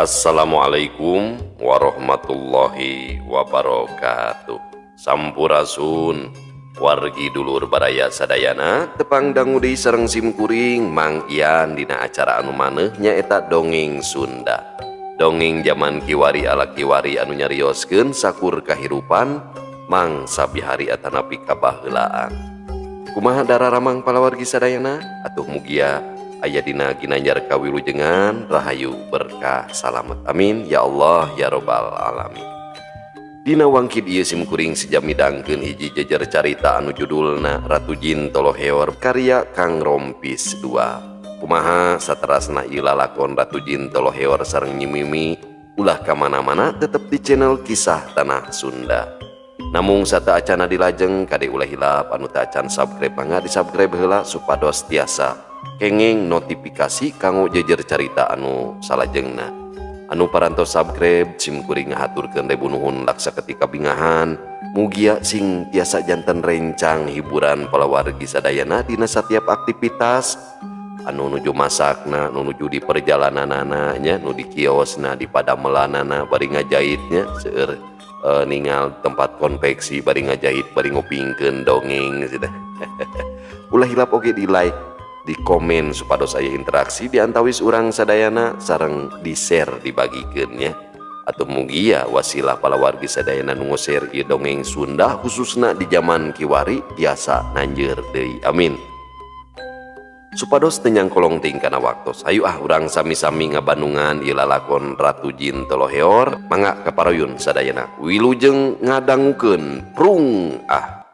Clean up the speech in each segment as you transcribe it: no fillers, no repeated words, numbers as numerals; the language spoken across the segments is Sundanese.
Assalamualaikum warahmatullahi wabarakatuh. Sampurasun wargi dulur baraya sadayana, tepang dangu deui sareng simkuring Mang Ian dina acara anu maneuh nyaeta Dongeng Sunda. Dongeng zaman kiwari ala kiwari anu nyarioskeun sakur kahirupan mangsa bihari atanapi kabaheulaan. Kumaha dararamang palawargi sadayana? Atuh mugia aya dina ginanjar kawilujengan, rahayu, berkah, salamet. Amin ya Allah ya robbal alamin. Dina wangkid ieu simkuring sejam midangkeun hiji jejer carita anu judulna Ratu Jin Toloheor karya Kang Rompis 2. Kumaha saterasna ieu lalakon Ratu Jin Toloheor sareng Nyi Mimi, ulah ka mana-mana, tetep di channel Kisah Tanah Sunda. Namung sateuacana dilajeng, kade ulah hilap anu teu acan subscribe, mangga di subscribe heula supados tiasa kenging notifikasi kanggo jejer carita anu salajengna. Anu parantos subscribe, simkuring ngahaturkeun ribu nuhun laksa ketika bingahan. Mugia sing tiasa janten rencang hiburan palawargi sadayana dina setiap aktivitas anu nuju masakna, nu nuju di perjalananana nya, nu di kiosna, di padamelanana bari ngajahitnya, seueur ningal tempat konveksi bari ngajahit bari ngupingkeun dongeng gitu. Ulah hilap oge di like, di komen supados aya interaksi di antawis urang sadayana, sareng di share, dibagikeun nya. Atau mugia wasilah palawargi sadayana nu share ieu dongeng Sunda khususna di zaman kiwari tiasa nanjeur deui, amin. Supados teu nyangkolong teuing kana waktos, ayo ah urang sami-sami ngabandungan ieu lalakon Ratu Jin Toloheor. Mangga kaparuyun sadayana, wilujeng ngadangukeun, prung ah.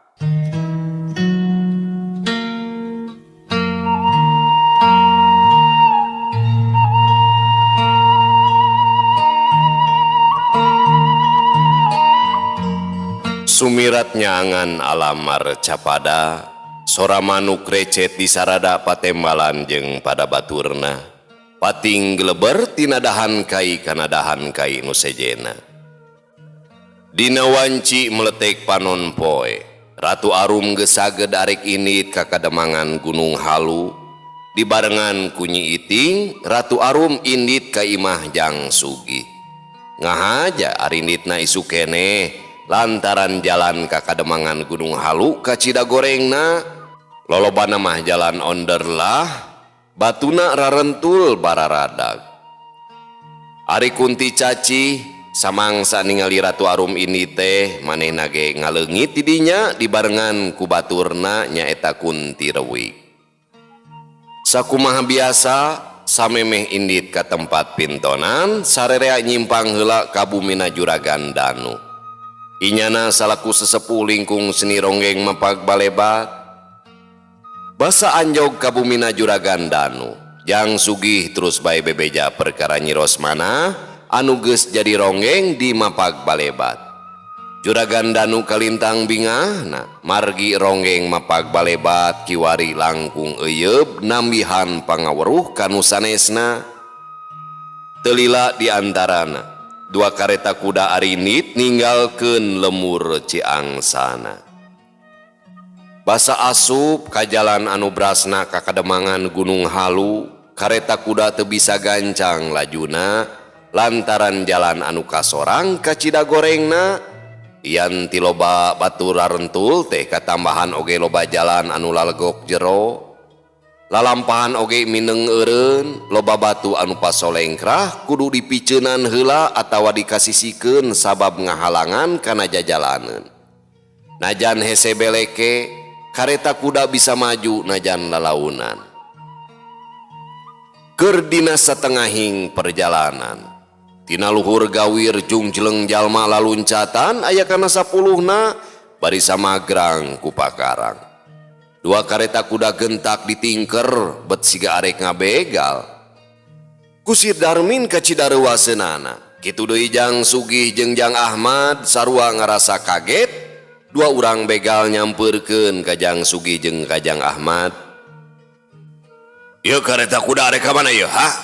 Sumirat nyangan alamar capada, sora manuk recet di sarada patembalan jeung pada baturna, pating geleber tina dahan kai kana dahan kai nu sejena. Dina wanci meletek panon poe, Ratu Arum geus saged arek indit ka kademangan Gunung Halu. Dibarengan ku Nyi Iting, Ratu Arum indit ka imah Jang Sugih. Ngahaja arinditna isuk keneh lantaran jalan ka kademangan Gunung Halu kacida gorengna, lolobana mah jalan onderlah, batuna rarentul bararadag. Ari Kunti Caci samangsa ningali Ratu Arum ini teh, manehna ge ngaleungit tidinya dibarengan ku baturna nyaeta Kunti Rewik. Sakumaha biasa, samemeh indit ka tempat pintonan, sarerea nyimpang heula ka bumina Juragan Danu. Inyana salaku sesepuh lingkung seni ronggeng mapag balebat. Basa anjog ka bumina Juragan Danu, Jang Sugih terus bae bebeja perkara Nyi Rosmana anu geus jadi ronggeng di mapag balebat. Juragan Danu kalintang bingahna margi ronggeng mapag balebat kiwari langkung euyeub nambihan pangaweruh kanu sanesna. Telila di antarana dua kareta kuda arinit ninggalkeun lemur Ciangsana. Basa asup ka jalan anu brasna ka kademangan Gunung Halu, kareta kuda teu bisa gancang lajuna lantaran jalan anu kasorang kacida gorengna. Ian ti loba batu rarentul teh katambahan oge loba jalan anu lalegok jero. Lalampahan oge mineng eureun, loba batu anu pasolengkrah kudu dipiceunan heula atawa dikasisikeun sabab ngahalangan kana jajalaneun. Najan hese beleke, kareta kuda bisa maju najan lalaunan. Keur dina satengahing perjalanan, tina luhur gawir jungjeleng jalma laluncatan aya kana sapuluhna bari samagrang ku pakarang. Dua kareta kuda gentak ditingker bet siga arek ngabegal. Kusir Darmin kacidareuwaseunana. Kitu deui Jang Sugih jeung Jang Ahmad sarua ngarasa kaget. Dua urang begal nyampeurkeun ka Jang Sugih jeung ka Jang Ahmad. Ieu kareta kuda arek ka mana ieu, ha?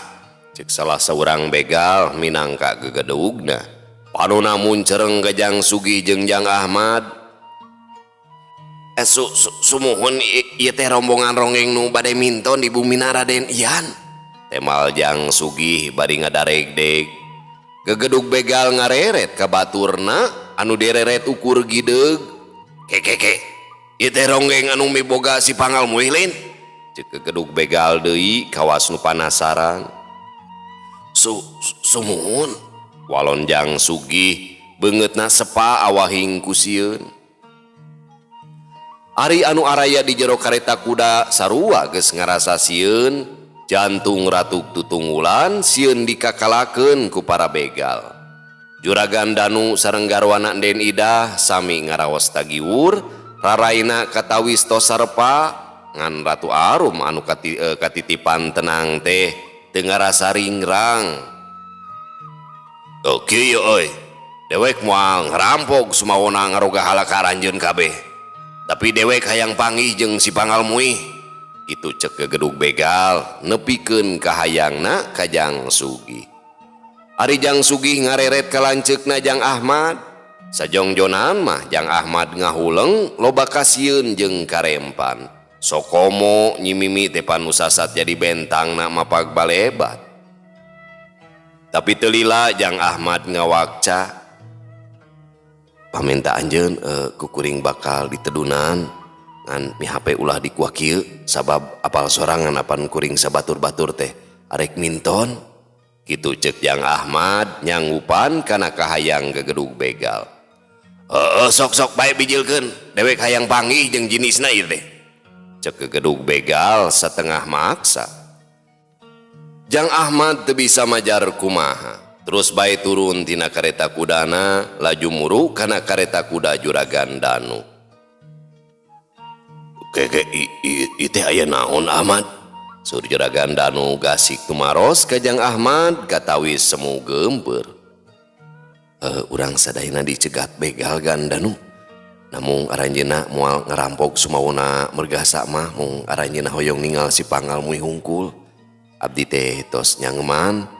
Cek salah saurang begal minangka gegedeugna. Panona muncereng ka Jang Sugih jeung Jang Ahmad. Sumuhun ieu teh rombongan ronggeng nu bade minton di bumi Raden Ian. Temal Jang Sugih bari ngadaregdeg. Gegedug begal ngareret ka baturna anu direret ukur gideug. Ke ke ke. Ieu teh ronggeng anu miboga si Pangal Muih lain? Cek gegedug begal deui kawas nu panasaran. Su sumuhun walon Jang Sugih beungeutna sepa awahing ku sieun. Ari anu araya di jero kareta kuda sarua geus ngarasa sieun, jantung ratuk tutunggulan sieun dikakalakeun ku para begal. Juragan Danu sareng garwana Den Idah sami ngaraos tagiwur, raraina katawis tos sarepa ngan Ratu Arum anu katitipan tenang teh teu ngarasa ringrang. Oh kieu euy, dewek moal ngarampok sumawona ngaroga halaka aranjeun kabeh. Tapi dewek hayang panggih jeung si Pangal Muih. Kitu cek gegedug begal nepikeun kahayangna ka Jang Sugih. Ari Jang Sugih ngareret ka lanceukna Jang Ahmad. Sajongjonan mah Jang Ahmad ngahuleng loba kasieun jeung karempan. Sokomo Nyi Mimi teh panusasat jadi bentangna mapag balebat. Tapi teu lila Jang Ahmad ngawakca. Pamenta anjeun kukuring bakal ditedunan ngan mihape ulah dikuah kieu sabab apal sorangan apan kuring sabatur-batur teh arek minton. Kitu cek Jang Ahmad nyanggupan kana kahayang gegedug begal. Heeh, sok-sok bae bijilkeun dewek hayang panggih jeung jinisna ieu teh. Cek gegedug begal setengah maksa. Jang Ahmad teu bisa majar kumaha. Terus bae turun tina kareta kudana laju muru kana kareta kuda Juragan Danu. Keke i teh aya naon Ahmad? Sur Juragan Danu gasik tumaros ka Jang Ahmad katawis semu geumpeur. Urang sadayana dicegat begal Gan Danu. Namung aranjeunna moal ngarampok sumawona mergasa mah mung aranjeunna hoyong ningal si Pangal Muih hungkul. Abdi teh tos nyangeman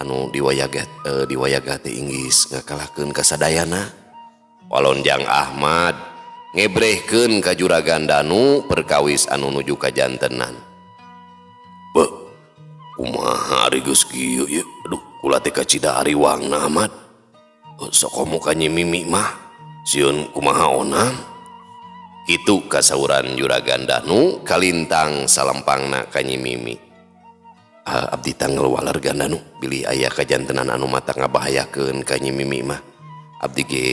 anu diwayaga teh inggis ngakalahkeun kasadayana. Walon Jang Ahmad ngebrehkeun ka Juragan Danu perkawis anu nuju kajantenan. Beuh, kumaha ari geus kieu ieu? Aduh, kula teh kacida ariwangna Ahmad. Sokomo ka Nyi Mimi mah sieun kumaha onam. Kitu kasauran Juragan Danu kalintang salempangna ka Nyi Mimi. Abdi tanggal waler Gandanu bilih aya kajantenan anu mata ngabahayakeun ka Nyi Mimi mah. Abdi ge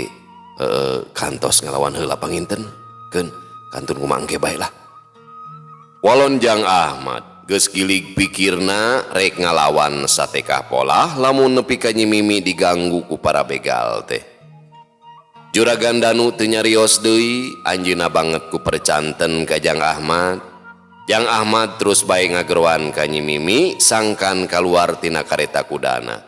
kantos ngalawan heula panginten keun kantun kumaha engke bae lah. Walon Jang Ahmad geus gilig pikirna rek ngalawan satekah polah lamun nepi ka Nyi Mimi diganggu ku para begal teh. Juragan Danu teu nyarios deui anjeunna banget ku percanten ka Jang Ahmad. Jang Ahmad terus bae ngageroan ka Nyi Mimi sangkan kaluar tina kareta kudana.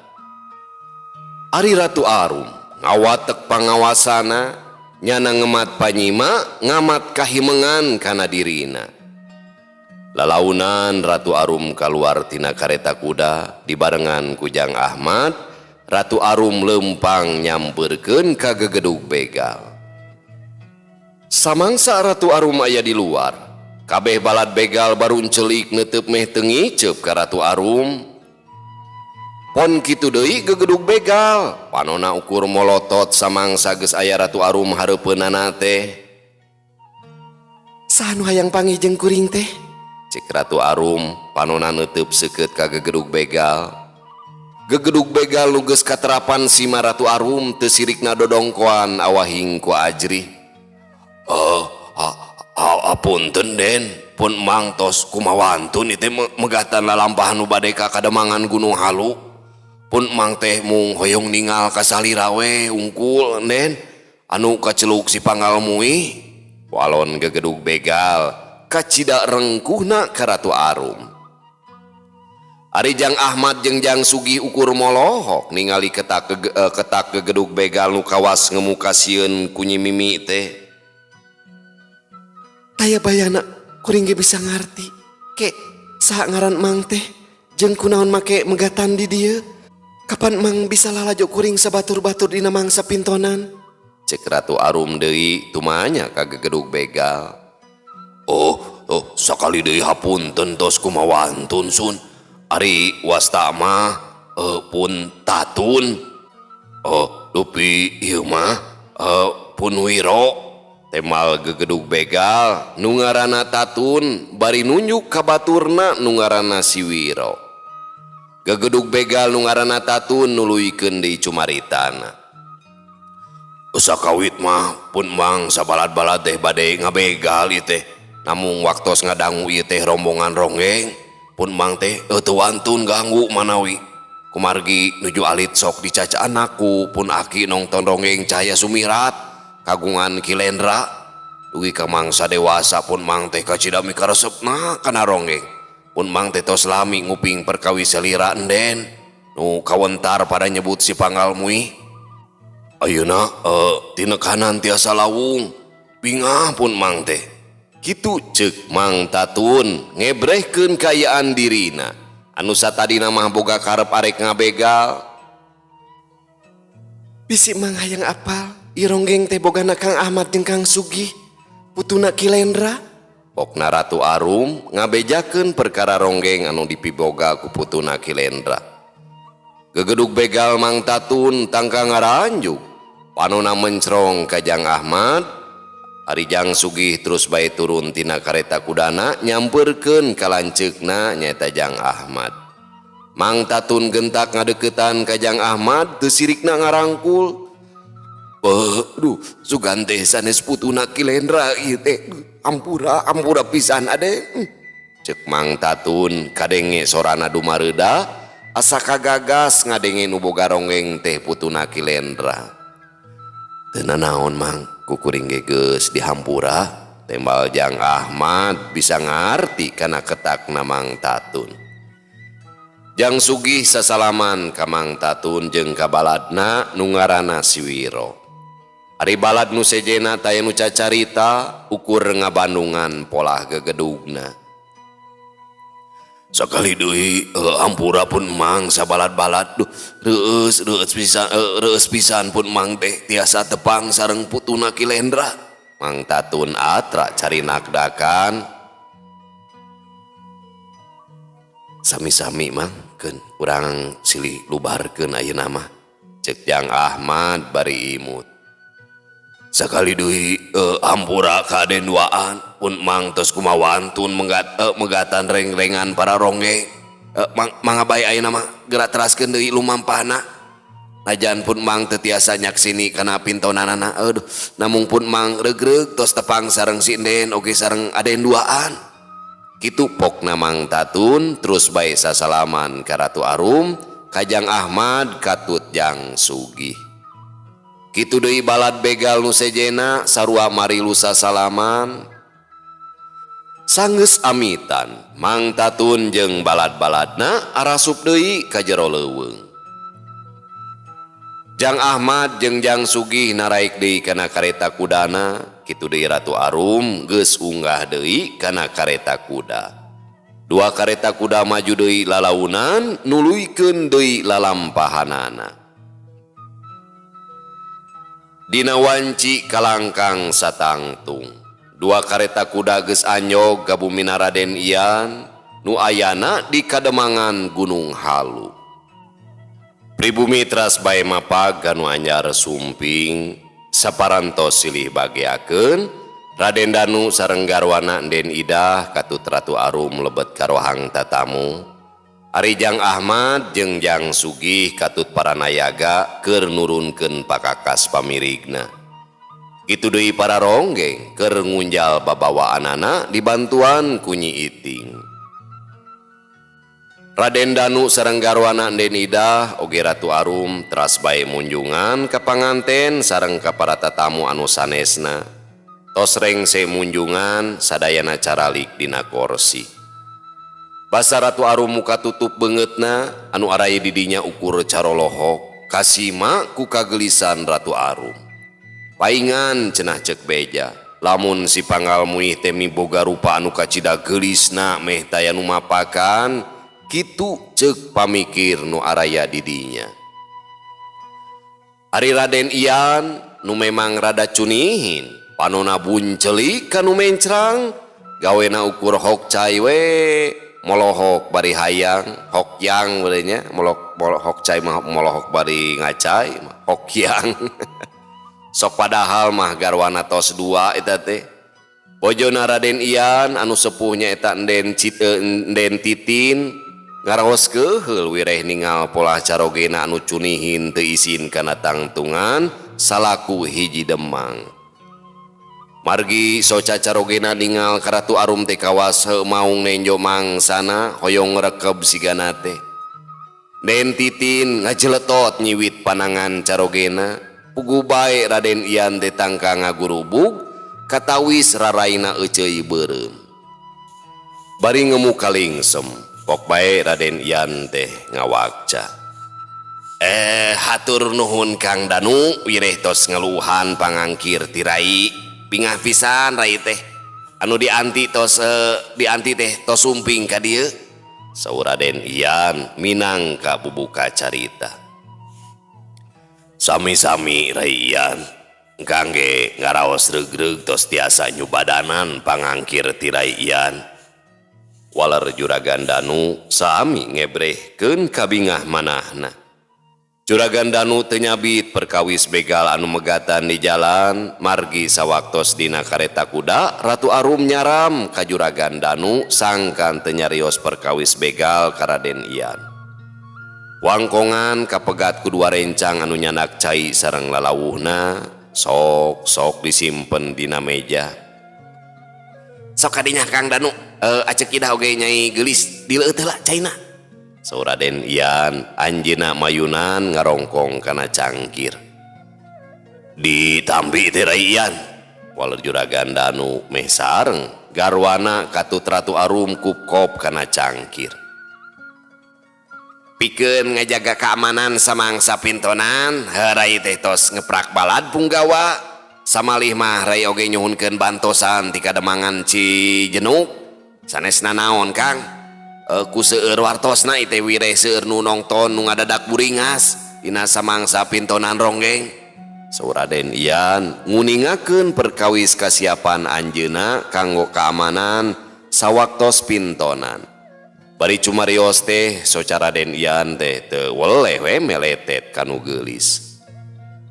Ari Ratu Arum ngawatek pangawasana nyana ngemat panyima ngamat kahimengan kana dirina. Lalaunan Ratu Arum kaluar tina kareta kuda dibarengan ku Jang Ahmad. Ratu Arum lempang nyamperkeun ka gegedug begal. Samangsa Ratu Arum aya di luar, kabeh balad begal baru celik netep meh teu ngiceup ka Ratu Arum. Pon kitu deui gegedug begal, panona ukur molotot samangsa geus aya Ratu Arum hareupeunana teh. Saha nu hayang panggih jeung kuring teh? Cek Ratu Arum panona neuteub seukeut ka gegedug begal. Gegedug begal nu geus katerapan sima Ratu Arum teu sirikna dodongkoan awahing ku ajrih. Oh, apunten Den, pun mang tos kumawantun ieu teh megatan lalampahan nu bade ka kademangan Gunung Halu. Pun mang teh mung hoyong ningal ka salira we ungkul Den, anu kaceluk si Pangal Muih. Walon gegedug begal kacida rengkuhna ka Ratu Arum. Ari Jang Ahmad jeung Jang Sugih ukur molohok ningali ketak gegedug begal nu kawas ngemuka sieun ku Nyi Mimi teh. Taya bayana kuring ge bisa ngarti. Ke saha ngaran mang teh jeung kunaon make megatan di dieu? Kapan mang bisa lalajo kuring sabatur-batur dina mangsa pintonan? Cek Ratu Arum deui tumanya ka gegedug begal. Oh, oh, sakali deui hapunten tos kumawantun sun. Ari wasta mah pun tatun. Oh, dupi ieu mah pun Wiro temal gegedug begal nu ngaranna Tatun bari nunjuk ka baturna nu ngaranna si Wiro. Gegedug begal nu ngaranna Tatun nuluykeun deui cumaritana. Sakawit mah pun Mang sabalad-balad teh bade ngabegal ieu teh. Namung waktos ngadangu ieu teh rombongan ronggeng pun Mang teh teu wantun ganggu manawi. Kumargi nuju alit sok dicacaan aku pun aki nongton ronggeng Cahaya Sumirat kagungan Ki Lendra dugi ka mangsa dewasa pun Mang teh kacida mikaresepna kana ronggeng. Pun Mang teh tos lami nguping perkawis salira enden nu kawentar pada nyebut si Panggal Muih. Ayeuna tinekanan tiasa lawung bingah pun Mang teh. Kitu ceuk Mang Tatun ngebrehkeun kaayaan dirina anu satadina mah boga karep arek ngabegal. Bisi Mang hayang apal ieu ronggeng teh bogana Kang Ahmad jeung Kang Sugih putuna Ki Lendra. Pokna Ratu Arum ngabejakeun perkara ronggeng anu dipiboga ku putuna Ki Lendra. Gegedug begal Mang Tatun tangka ngaranjuk panona mencrong ka Jang Ahmad. Ari Jang Sugih terus bae turun tina kareta kudana nyamperkeun ka lanceukna nyaeta Jang Ahmad. Mang Tatun gentak ngadeukeutan ka Jang Ahmad teu sirikna ngarangkul. Duh, sugan teh sanes putuna Ki Lendra ieu teh. Ampura, ampura pisan ade. Ceuk Mang Tatun kadenge sorana dumareuda asa kagagas ngadenge nu boga ronggeng teh putuna Ki Lendra. Teu nanaon Mang, kukuring ge geus dihampura. Tembal Jang Ahmad bisa ngarti kana ketakna Mang Tatun. Jang Sugih sasalaman ka Mang Tatun jeung ka baladna nu ngaranna si Wiro. Ari balad nu sejena taya nu cacarita ukur ngabandungan polah gegedugna. Sakali deui ampura pun Mang sabalad-balad duh reueus reueus pisan reueus pisan pun Mang teh tiasa tepang sareng putuna Ki Lendra. Mang Tatun atra cari nakdakan. Sami-sami Mang keun urang silih lubarkeun ayeuna mah. Ceuk Jang Ahmad bari imut. Sakali deui ampura ka aden duaan pun Mang tos kumawantun megatan reng-rengan para ronggeng. Mangga bae ayeuna mah geura teraskeun deui lumampahna. Najan pun Mang teu tiasa nyaksini kana pintonanana. Aduh, namung pun Mang reugreug tos tepang sareng si Enden oge sareng aden duaan. Kitu pokna Mang Tatun terus bae sasalaman ka Ratu Arum, ka Jang Ahmad katut Jang Sugih. Kitu deui balad begal nu sejena sarua marilu sasalaman. Sanggeus amitan Mang Tatun jeung balad-baladna arasup deui ka jero leuweung. Jang Ahmad jeung Jang Sugih naraik deui kana kareta kudana, kitu deui Ratu Arum geus unggah deui kana kareta kuda. Dua kareta kuda maju deui lalaunan nuluykeun deui lalampahanana. Dina wanci kalangkang satangtung. Dua kareta kuda geus anjog ka bumina Raden Ian nu ayana di kademangan Gunung Halu. Pribumi teras bae mapag kanu anyar sumping saparantos silih bageakeun Raden Danu sareng garwana Enden Idah katut Ratu Arum lebet ka rohang tatamu. Ari Jang Ahmad jeung Jang Sugih katut para nayaga keur nurunkeun pakakas pamirigna. Kitu deui para ronggeng keur ngunjal babawaanana dibantuan ku Nyi Iting. Raden Danu sareng garwana Enden Idah oge Ratu Arum teras bae munjungan ka panganten sareng ka para tatamu anu sanesna. Tos rengse munjungan sadayana caralik dina korsi. Basa Ratu Arum muka tutup beungeutna anu araya didinya ukur carolohok kasima ku kagelisan Ratu Arum. Paingan cenah ceuk beja lamun si Panggal Muih teh miboga rupa anu kacida geulisna meh taya nu mapakan kitu ceuk pamikir nu araya didinya. Ari Raden Ian nu memang rada cunihin panona buncelik kanu mencrang gawena ukur hok cai we. Molohok bari hayang hokyang nya molok molohok cai mah molohok bari ngacai hokyang. Sok padahal mah garwana tos dua eta teh. Bojona Raden Ian anu sepuhnya eta Enden Cite Enden Titin ngaraos keheul wireh ningal polah carogena anu cunihin teu isin kana tangtungan salaku hiji demang. Margi soca carogena ningal ka Ratu Arum teh kawas heuh maung nenjo mangsana hoyong ngrekeb sigana teh. Den Titin ngajeletot nyiwit panangan carogena, puguh bae Raden Ian teh tangka ngagurubug katawis raraina euceuy beureum. Bari ngemu kalingsem, pok bae Raden Ian teh ngawakca. Hatur nuhun Kang Danu wireh tos ngeluhan pangangkir ti rai. Bingah pisan rai teh. Anu dianti tos dianti teh tos sumping ka dieu. Saur Raden Ian minangka bubuka carita. Sami-sami Rai Ian. Kangge ngaraos regreg tos tiasa nyubadanan pangangkir ti Rai Ian. Waler Juragan Danu sami ngebrehkeun kabingah manahna. Juragan Danu teu nyabit perkawis begal anu megatan di jalan margi sawaktos dina kareta kuda Ratu Arum nyaram ka Juragan Danu sangkan teu nyarios perkawis begal ka Raden Ian. Wangkongan kapegat ku dua rencang anu nyandak cai sareng lalawuhna sok sok disimpen dina meja. Sok kadinya Kang Danu, acek idah oge nyai geulis dileueut heula caina. Saur Raden Ian anjeunna mayunan ngarongkong kana cangkir. Ditampi teh Rai Ian. Waler Juragan Danu meh sareng garwana katut Ratu Arum kupkop kana cangkir. Pikeun ngajaga keamanan samangsa pintonan, rai teh tos ngeprak balad punggawa. Samalih mah rai oge nyuhunkeun bantosan ti kademangan Cijenuk. Sanesna naon Kang? Ku seueur wartosna teh wireh seueur nu nongton nu ngadadak buringas dina samangsa pintonan ronggeng. Saur Raden Ian nguningakeun perkawis kasiapan anjeunna kanggo keamanan sawaktos pintonan. Bari cumarios teh soca Raden Ian teh teu weleh we meletet kanu geulis.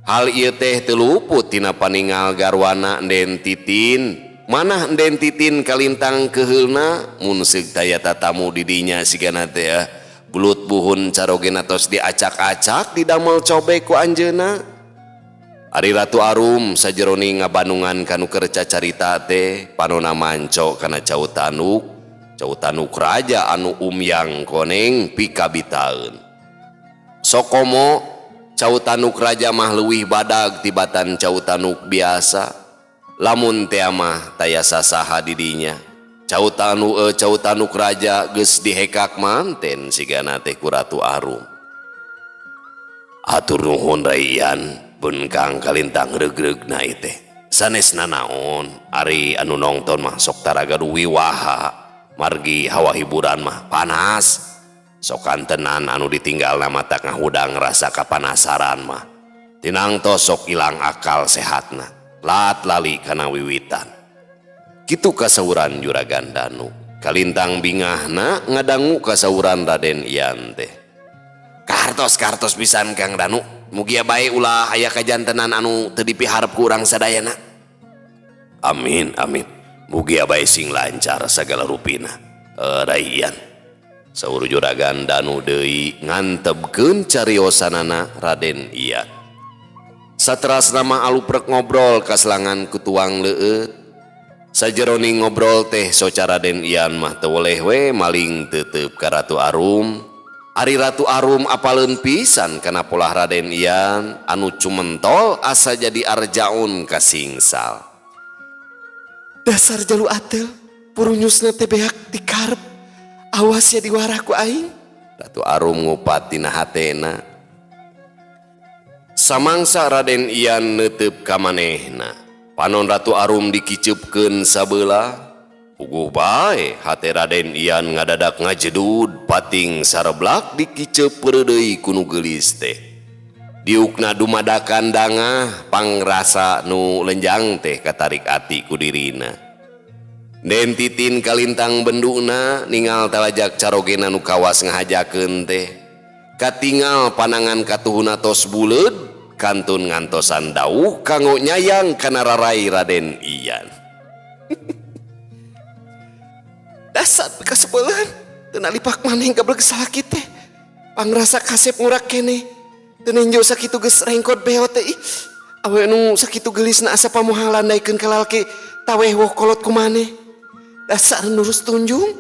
Hal ieu teh teu luput tina paningal garwana Enden Titin. Manah Enden Titin kalintang keheulna mun seug taya tatamu di dinya sigana teh bulut buhun carogena tos diacak-acak didamel cobek ku anjeunna. Ari Ratu Arum sajeroni ngabandungan kanu keur cacarita teh panona manco kana cau tanuk, cau tanuk raja anu umyang koneng pikabitaeun. Sokomo cau tanuk raja mah leuwih badag tibatan cau tanuk biasa. Lamun teh mah taya sasaha di dinya. Cau cau tanuk raja geus dihekak manten sigana teh ku Ratu Arum. Hatur nuhun Rai Ian beun Kang kalintang reugreugna ieu teh. Sanesna naon ari anu nongton mah sok tara gaduh wiwaha margi hawa hiburan mah panas. Sok kantenan anu ditinggalna mata ngahudang rasa kapanasaran mah. Tinangtos sok ilang akal sehatna. Lat lali kana wiwitan. Kitu kasauran Juragan Danu. Kalintang bingahna ngadangu kasauran Raden Ian teh. Kartos-kartos pisan Kang Danu. Mugia bae ulah aya kajantenan anu teu dipiharep ku urang sadayana. Amin amin. Mugia bae sing lancar sagala rupina. Rai Ian. Saur Juragan Danu deui ngantebkeun cariosanana Raden Ian. Saterasna mah aluprek ngobrol kaselangan ku tuang leueut. Sajeroni ngobrol teh soca Raden Ian mah teu weleh we maling teuteub ka Ratu Arum. Ari Ratu Arum apaleun pisan kana polah Raden Ian anu cumentol asa jadi arjaun kasingsal. Dasar jalu atel, purunyusna teh beak dikarep. Awas ya diwarah ku aing. Ratu Arum ngupat dina hatena. Samangsa Raden Ian neuteub ka manehna. Panon Ratu Arum dikiceupkeun sabelah. Puguh bae hate Raden Ian ngadadak ngajedud pating sareblak dikiceup peureudeuy ku nu geulis teh. Diukna dumadakan dangah pangrasa nu lenjang teh katarik ati ku dirina. Den Titin kalintang benduna ningal talajak carogena nu kawas ngahajakeun teh. Katingal panangan katuhuna tos buleud kantun ngantosan dauh kanggo nyayang kana rarai Raden Iyan. Dasar kasebelan teu nalipak maneh gablek salaki teh. Pangrasa kasep ngurak keneh. Teu nenjo sakitu geus rengkot beot teh ih. Awe nu sakitu geulisna asa pamohang landaikeun ka lalaki taweh woh kolot ku maneh. Dasar nurus tunjung.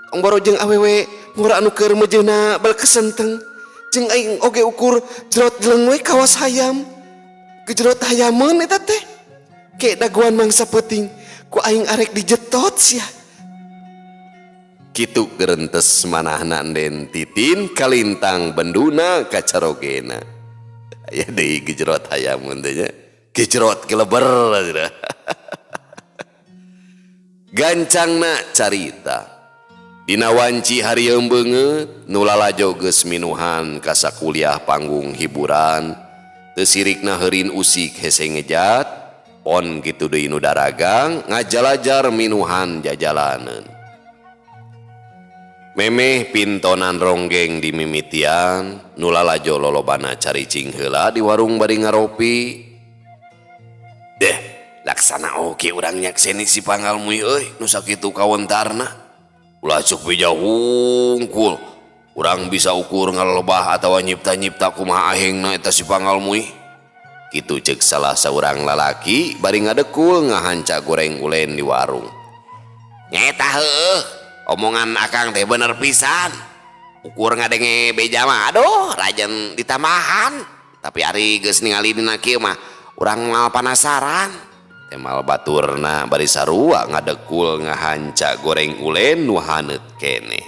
Tong boro jeung awewe ngora anu keur mejeuna balkesenteng. Jeung aing oge ukur jerot jeleng we kawas hayam. Gejerot hayameun eta teh. Ke dagoan mangsa peuting ku aing arek dijetot sia. Kitu gerentes manahna Den Titin kalintang benduna kacarogena. Aya deui gejerot hayameun teh nya. Gejerot geleber cenah. Gancangna carita. Dina wanci harieum beungeut nu lalajo geus minuhan ka sakuliah panggung hiburan. Teu sirikna heurin usik hese ngejat, pon kitu deui nu daragang ngajalajar minuhan jajalaneun. Memeh pintonan ronggeng di mimitian, nu lalajo lolobana caricing heula di warung bari ngaropi. Deh, laksana oke urang nyakseni si Panggal Mui euy, nu sakitu kawentarna. Ulah cuk beja hungkul. Urang bisa ukur ngalebah atawa nyipta-nyipta kumaha ahengna eta si Panggal Mui. Kitu ceuk salah saurang lalaki bari ngadekul ngahanca goreng ulen di warung. Nyaeta heueuh, omongan akang teh bener pisan. Ukur ngadenge beja mah aduh rajen ditambahan. Tapi ari geus ningali dina kieu mah urang moal panasaran. Temal baturna bari sarua ngadekul ngahanca goreng ulen nu haneut keneh.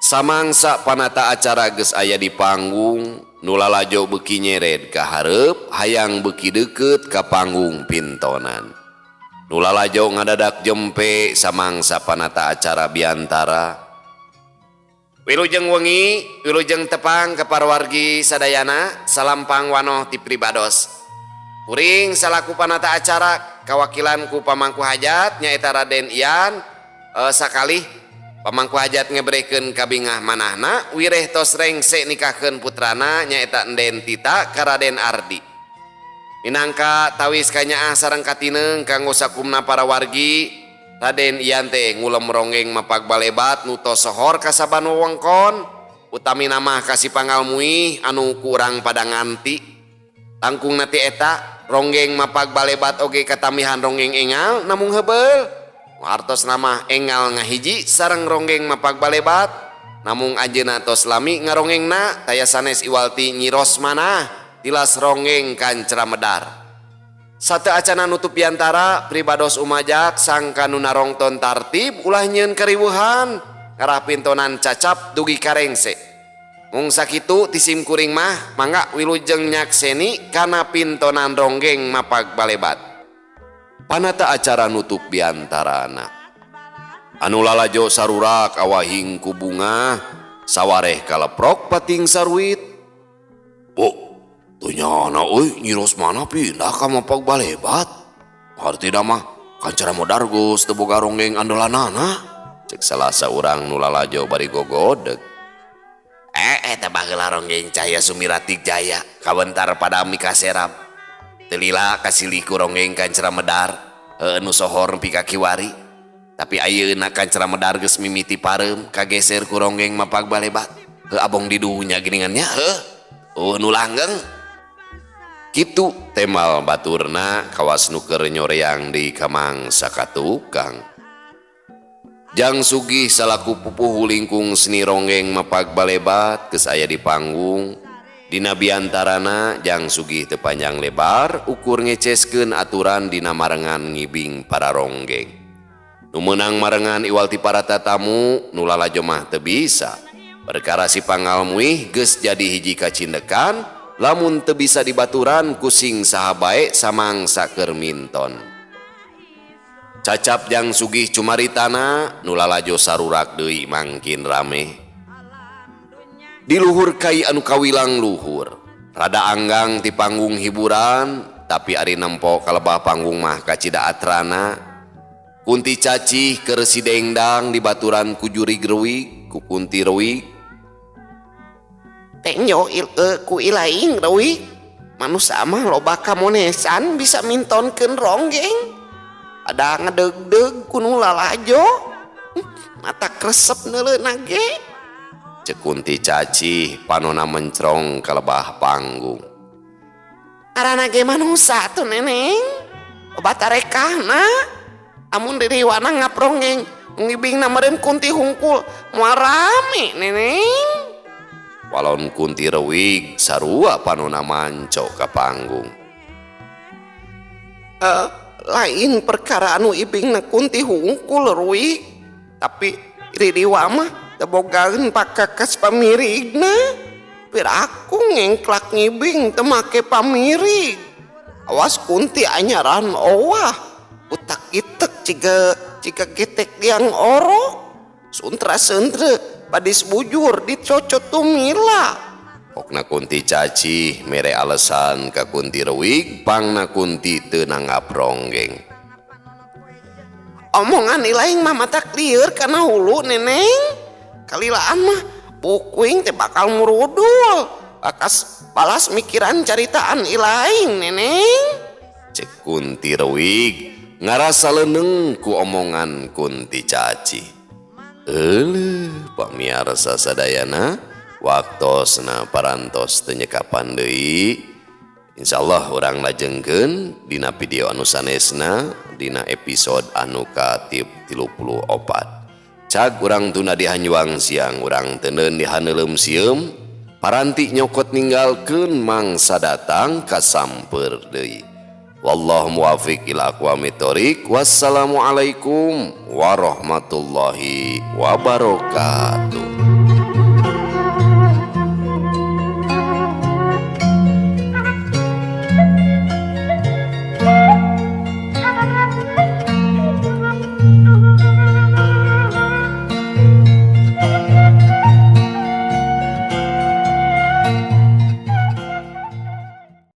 Samangsa panata acara geus aya di panggung, nu lalajo beuki nyered ka hareup hayang beuki deukeut ka panggung pintonan. Nu lalajo ngadadak jempe samangsa panata acara biantara. Wilujeng wengi, wilujeng tepang ka parawargi sadayana, salam pangwanoh ti pribados. Kuring salaku panata acara kawakilan ku pamangku hajat nyaeta Raden Ian, sakalih pamangku hajat ngebrekeun kabingah manahna wireh tos rengse nikahkeun putrana nyaeta Enden Tita ka Raden Ardi. Minangka tawis kanyaah sareng katineng kanggo sakumna para wargi, Raden Ian teh ngulem ronggeng mapag balebat nu tos sohor kasaban wewengkon, utamina mah ka si Panggal Muih anu kurang pada nganti. Langkung nati eta ronggeng mapag balebat oge katamihan ronggeng engal namung heubeul. Hartos nama engal ngahiji sareng ronggeng mapag balebat namung anjeunna tos lami ngaronggengna taya sanes iwalti Nyi Rosmana tilas ronggeng kancra medar. Sate acana nutup biantara pribados umajak sangka nu narongton tartib ulah nyieun kariweuhan ngarah pintonan cacap dugi karengse. Mung sakitu tisim kuring mah mangga wilujeng nyakseni kana pintonan ronggeng mapag balebat. Panata acara nutup biantarana. Anu lalajo sarurak awahing ku bunga sawareh kaleprok pating saruit. Bu, teu nyana euy Nyi Rosmana pindah ka mapag balebat. Hartina mah kancara modar geus teu boga ronggeng andalanana. Cek salah saurang nu lalajo bari gogodeg. Eta baheula ronggeng Cahya Sumiratik Jaya kawentar pada mikaserap. Teu lila kasilih ku ronggeng kancra medar, heueuh nu sohor nepi ka kiwari. Tapi ayeuna kancra medar geus mimiti pareum kageser ku ronggeng mapag balebat. Heuh abong di dunya geuningan nya heuh. Eueuh nu langgeng. Kitu temal baturna kawas nu keur nyoreang di kamangsa ka tukang. Jang Sugih salaku pupuhu lingkung seni ronggeng mapag balebat geus aya di panggung. Dina biantarana Jang Sugih teu panjang lebar ukur ngeceskeun aturan dina marengan ngibing para ronggeng. Nu meunang marengan iwal ti para tatamu nu lalajo mah teu bisa. Perkara si Panggal Muih geus jadi hiji kacindekan lamun teu bisa dibaturan ku sing saha bae samangsa keur minton. Cacap Jang Sugih cumaritana nu lalajo sarurak deui mangkin rame. Di luhur kai anu kawilang luhur, rada anggang ti panggung hiburan, tapi ari nempo kalebah panggung mah kacida atrana. Kunti Cacih keur si dengdang dibaturan ku jurig Rewig ku Kunti Rewig. Tenjo il, ku ilaing Rewig. Manusia mah loba kamonesan bisa mintonkeun ronggeng. Ada ngedeg-deg ku nu lalajo. Mata kresep neuleuh ge. Cek Kunti Cacih panona mencrong ka lebah panggung. Ngaranna ge manusa tuh, Neneng. Loba tarekahna. Amun diriwana ngaprongeng ngibingna meureun Kunti hungkul moal rame, Neneng. Walon Kunti Rewig sarua panona manco ka panggung. Lain perkara anu ibingna Kunti hungkul, Rewig. Tapi ririwa mah teu bogaeun pakakas pamirigna. Piraku ngengklak ngibing teu make pamirig. Awas Kunti anyaran owah. Utak itek ciga ciga getek liang orok. Suntra sentre badis bujur dicocot tumila. Pokna Kunti Cacih mere alasan ka Kunti Rewig pangna Kunti teu nanggap ronggeng. Omongan ilaing mah matak lieur kana hulu, Neneng. Kalilaan mah bukuing teh bakal murudul. Bakas balas mikiran caritaan ilaing, Neneng. Cek Kunti Rewig ngarasa leuneng ku omongan Kunti Cacih. Euleuh, pamiarsa sadayana, waktosna parantos teu nyekapan deui. Insyaallah urang lajengkeun dina video anu sanesna dina episode anu ka 34. Cag urang tunda di hanjuang siang, urang teuneun di haneuleum sieum, paranti nyokot ninggalkeun mangsa datang kasamper deui. Wallahu muwafiq ila aqwamit thoriq. Wassalamualaikum warahmatullahi wabarakatuh.